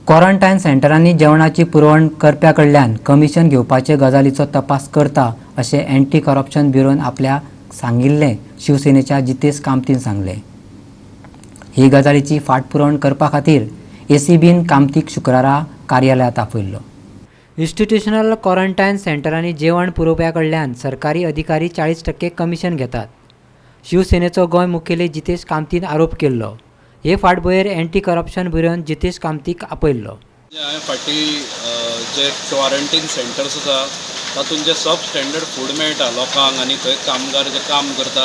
Quarantine सेंटरांनी जेवणाची पुरवण करप्या कडल्यान कमिशन घेवपाचे गजालीचो तपास करता अशें अँटी करप्शन ब्युरोन आपल्याक सांगिल्लें शिवसेनेच्या जितेश कामतीन सांगलें. ही गजालीची फाटपुरवण करपा खातीर एसीबीन कामतीक शुक्रारा कार्यालयांत आपयल्लो. इन्स्टिट्युशनल क्वॉरंटायन सेंटरांनी जेवण पुरोवप्या कडल्यान सरकारी अधिकारी 40% कमिशन घेतात, शिवसेनेचो गोंय मुखेली जितेश कामतीन आरोप केल्लो. हे फाटभुंयेर अँटी करप्शन ब्युरोन जितेश कामतीक आपयल्लो. हांवें फाटीं जे क्वॉरंटीन सेंटर्स आसा तातूंत जे सब स्टँडर्ड फूड मेळटा लोकांक आनी थंय कामगार जे काम करता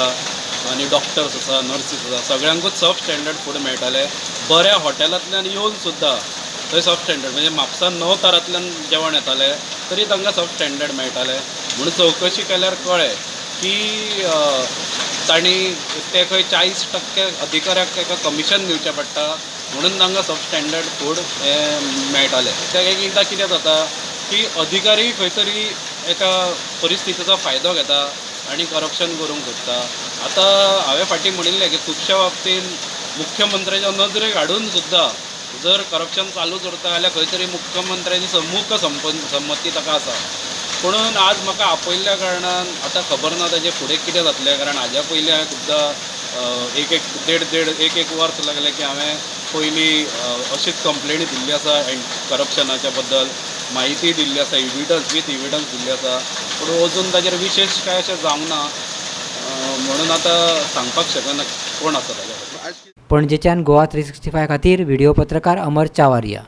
आनी डॉक्टर्स आसा, नर्सीस आसा, सगळ्यांकूच सब स्टँडर्ड फूड मेळटालें. बऱ्या हॉटेलांतल्यान येवन सुद्दां थंय सब स्टँडर्ड, म्हणजे म्हापसा नवतारांतल्यान जेवण येतालें तरी तांकां सब स्टँडर्ड मेळटालें. म्हणून चवकशी केल्यार कळ्ळें की तांणी ते खंय 40% अधिकाऱ्याक ताका कमिशन दिवचें पडटा, म्हणून तांकां सब स्टँडर्ड फूड हें मेळटालें. ते एक एकदां कितें जाता की अधिकारी खंय तरी एका परिस्थितीचो फायदो घेता आनी करप्शन करूंक सोदता. आतां हांवें फाटीं म्हणिल्लें की खुबश्या बाबतींत मुख्यमंत्र्याच्या नजरेक हाडून सुद्दां जर करप्शन चालूच उरता जाल्यार खंय तरी मुख्यमंत्र्याची मूक संमती ताका आसा. पुणून आज म्हाका आपयल्ल्या कारणान आतां खबर ना ताजें फुडें कितें जातलें, कारण हाज्या पयलीं हांवें खुबदां एक एक देड देड एक एक वर्स लागलें की हांवें पयलीं अशीच कंप्लेनी दिल्ली आसा, करप्शनाच्या बद्दल म्हायती दिल्ली आसा, इविडन्स वीथ इविडन्स दिल्ली आसा, पूण अजून ताजेर विशेश कांय अशें जावंक ना. म्हणून आतां सांगपाक शकना कोण आसा ताज्या फाटल्यान. पणजेच्यान गोवा 365 खातीर व्हिडिओ पत्रकार अमर चावारिया.